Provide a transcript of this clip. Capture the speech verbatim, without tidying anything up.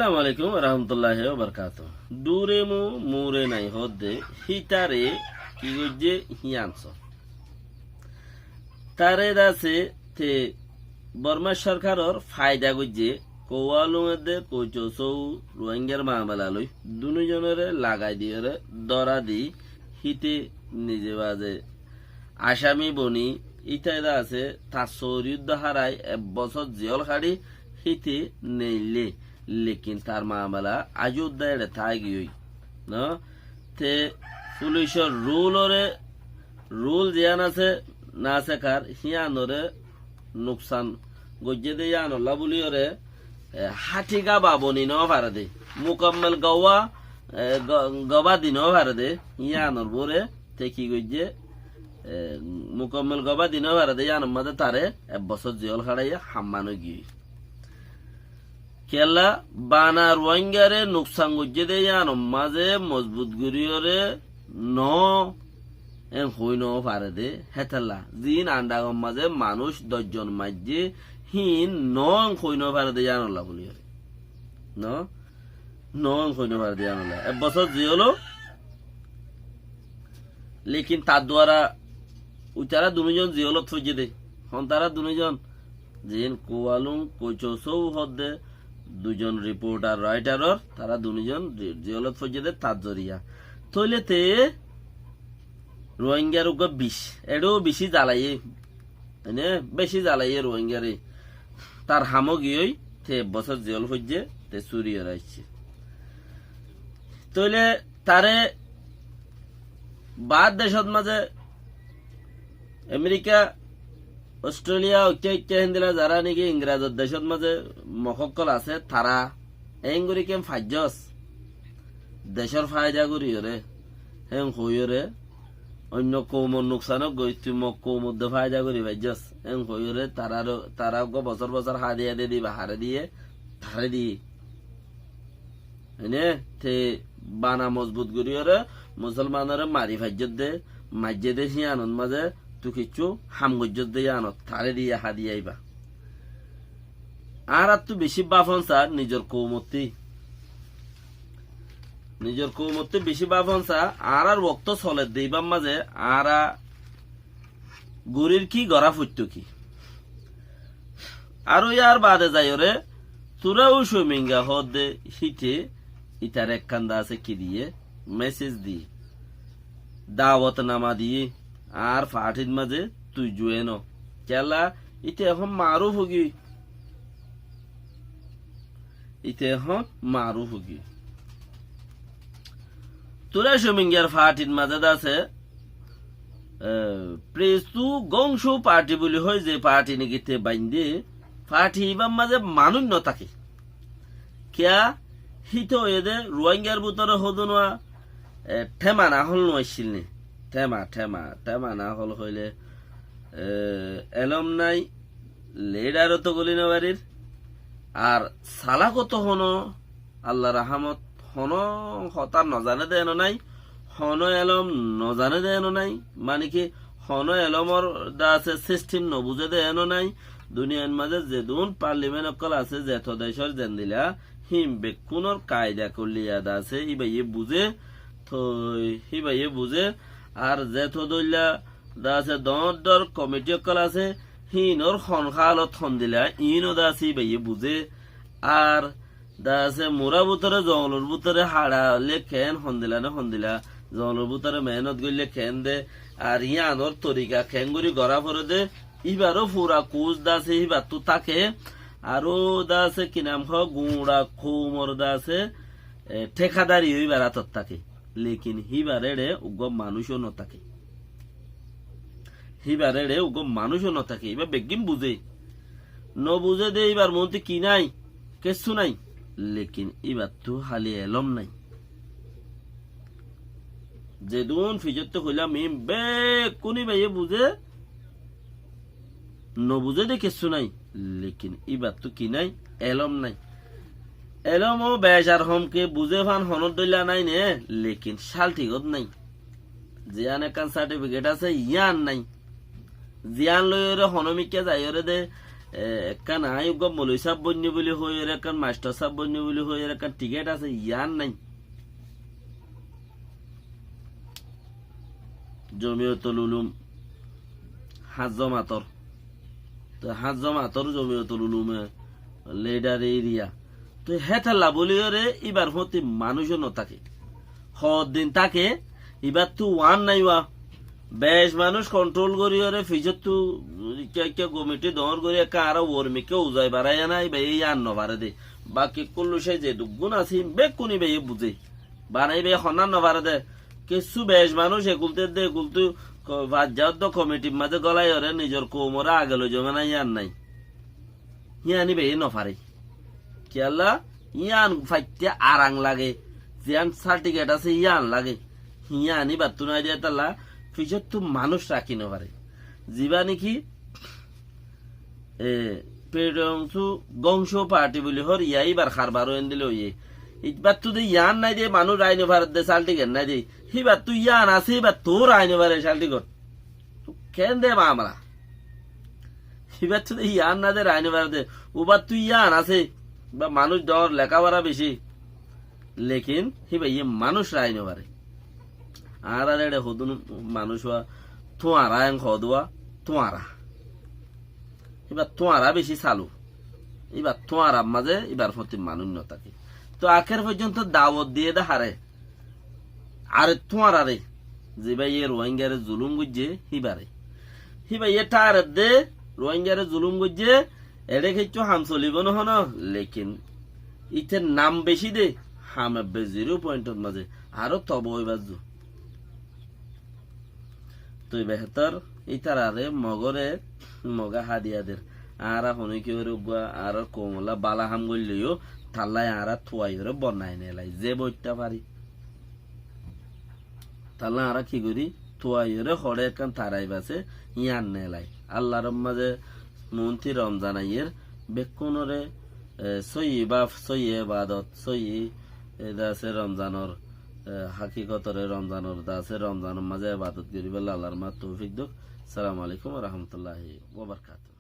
Assalamu alaikum warahmatulláhi wabarakátuhu. Dure mu mure nai hoódde hítare ki goijjé híyan só. Tare dase te Bormar sorkaror faida goijjé, Kowalung edde Koicho Sou Ruáingar mamela loi dunijonore lagai diyore dóra di híte nize baze asami boni, ítare dase tar sóori uddo hárai ek bosór ziyól haçi híte neille, lekin tar mamela aijjó uddo eçe táigiyoi. No? Te fulicor rulore, rul ziyán asé, nasekar híyanore nuksan goijjé dé yíanolla buliyore, e, háthi gaba boni nofaré dé, mukammel gowa, e, go-, goba di nofaré dé, yíanor bure te ki goijjé, e, mukammel goba di nofaré dé yíanor mazé tare ek bosór ziyól haçaiye hamman óigiyoi. Kiyólla bana Ruáingare nuksan goijjé dé yíanor mazé mozbut goríyore no en hoi nofaré dé hétalla. Ziín Andagor mazé manúic doc zon maijjé híin no en hoi nofaré dé yíanolla buliyore. No? No en hoi nofaré dé yíanolla. Ek bosór ziyólo lekin tar duara uitara dunijon ziyólot foijjé dé. Hon tara dunijon? Ziín Kowalung, Koicho Sou hoódde dujon riportar Roitaror, tara dunijon zi-, ziyólot foijjé dé tar zoriya. Tóile te Ruáingar uggúa bic, eçéo bicí zalaiyé, mane, bicí zalaiyé Ruáingare. Tar ham óigiyoi, te ek bosór ziyól foijjé, te súriyore aiccé. Tóile tare baár decót mazé Amerika, Ostrelia, oikká oikká héndilla zará niki Ingrazor decót mazé Mog ókkol asé, tará eéngorí ken faijjós, decór faida goríyore, hén hoiyóre, oinno koumor nuksan ók goi, tui Mog koumor de faida gorí faijjós, hén hoiyóre, tará, tará uggúa bosór bosór há diya de diba, haré diye, taré diye. Ene te bana mozbut goríyore musolmanore mari faijjós dé, maijjé dé híyanot mazé tui kiccú ham goijjós dé yíanot, taré diye há diye aiba. Añárattú bicí báfon sa nizor koumottí. Nizor koumottí bicí báfon sa, añárár uoktóu soler dé ibár mazé añára gorír ki, gorá foittóu ki. Aró yár baade zaiyóre, Turáu Cominga hoódde híte, ítare ekkán de asé ki diyé, mésej diyé. Dawotnama diyé, añár fathít mazé tui juén ó. Kiyólla, íte ehón maarúf óigiyoi. Íte ehón maarúf óigiyoi. Turáu Comingar fathít mazé de asé, e, Prestú Góngcou fathi buli hoói ze fathi niki te baindé, fathi ibár mazé manúic notáke. Kiyá, híte óiye dé Ruáingar bútore hodún uá, e, thémana hól nuaiccíl né. Théma, théma, thémana hól hoilé, e, elóm nai, lidhar otó goli nofarir, ar salak otó honó, Allar rahámot, honó hotá nozané dé eno nai, honó elóm nozané dé eno nai, mani ki, honó elómor de asé sisthim nobuzé dé eno nai, duniyair mazé zedún parlimen ókkol asé, zeto decór zendila, híin bekkúnor kaida kolliya de asé, íbaye buzé, toi híbaye buzé, ar zeto dóilla de asé doóñr doóñr komiti ókkol asé, híinor hon hálot hondila, iíno de asé íbaye buzé, ar de asé murá bútore, zongolor bútore haça óile keén hondila né hondila, zongolor bútore meénot goille keén de, ar yíanor torika keéngorí gorá foré dé, íbaró fura kuc de asé híbattú táke, aró de asé ki nam hoó, guñça koumor de asé, e, thékadari íbar átot táke. Lekin híbar éçe uggúa manúic ó notáke. Híbar éçe uggúa manúic ó notáke. Íba beggín buzé. Nobuzé dé íbar muúntu ki nai? Kessú nai. Lekin íbattú háli elóm nai. Zedún fisóttu hoilám iín bekkún íbaye buzé, nobuzé dé kessú nai, lekin íbattú ki nai? Elóm nai. Elóm ó becar hom ke buzé fán honór dóilla nái né, lekin sálthigót nai. Ziyán ekkán sartifikét asé, yían nai. Ziyán loiyóre honómikká zaiyóre dé, e, ekkán aññí uggúa moloi sáb boinní buli hoiyóre, ekkán mastor sáb boinní buli hoiyóre, ekkán tikét asé, yián nái. Zomiyotul Ulum, Háñt Zomator. Toi Háñt Zomator Zomiyotul Ulume lidar eriya. Toi hétolla buli óre íbar fóti manúic ó no táke. Hoddin táke, íbattú uán nái uá. Bec manúic kontrol gorí óre, fisóttu ikká ikká komiti doóñr gorí ekká añára uormikká uzai baraiya nái, íbaye yián no fare dé. Baki kúllu céi ze duggún asé, bekkún íbaye buzé. Bana íbaye honnán no fare dé. Kessú bec manúic ekulté dé ekultú ko-, fajja óddo komitir mazé gólai óre nizor koumoré age loi zomé nái yián nái. Yián íbaye no fare. Kiyólla? Yián faitté arang lage. Ziyán sartifiket asé yián lage. Yián íbattú nái dé hétolla fisóttu manúic rakí no fare. Zibá néki e, Peidongsu Gongsu parti buli hoór, yá íbar harbar ó endilla óiye. Íbattú de yián nái de, manúic raái no fare de, sartifiket nái de. Híbattú yián asé, íbattú raái no fare sartifiket. Keén de mamela? Híbattú de yián nái de, raái no fare de. Ubattú yián asé, ba manúic dóñr, lekáfora beci. Lekin híbaye manúic raái no fare. Añárar eçe hodún manúic uá, tuáñra en hoódde uá, tuáñra. Íba tuáñra beci salu. Íba tuáñrar mazé íbar fóti manúic no táke. Toi akér foijjonto dawot diyé dé haré. Are tuáñrare. Zibáye Ruáingare zulúm goijjé híbare. Híbaye tharer dé Ruáingare zulúm goijjé, eçé kiccú ham solibó no hono, lekin íte nam beci dé, ham ebbe ziró pointor mazé, aró tobo óibar zu. Toi behétor ítarare Mogore, Moge hádiya der. Añára honókiyóre uggúa añárar koumolla bála ham goilleyó, tallá añára tuaiyóre bonnai nelai, ze boitta fari. Tallá añára ki gorí? Tuaiyóre hoçé ekkán taraib asé, yían nelai. Allar mazé muúnti Romzan aiyér, bekkúnore, e, sóiyi báf, sóiyi ebadot, sóiyi, e, de asé Romzanor, e, hakikotore Romzanor de asé Romzanor mazé ebadot goríbolla Allar añáre toufik douk. Assalamu alaikum wa rahmatullahi wa barakatuhu.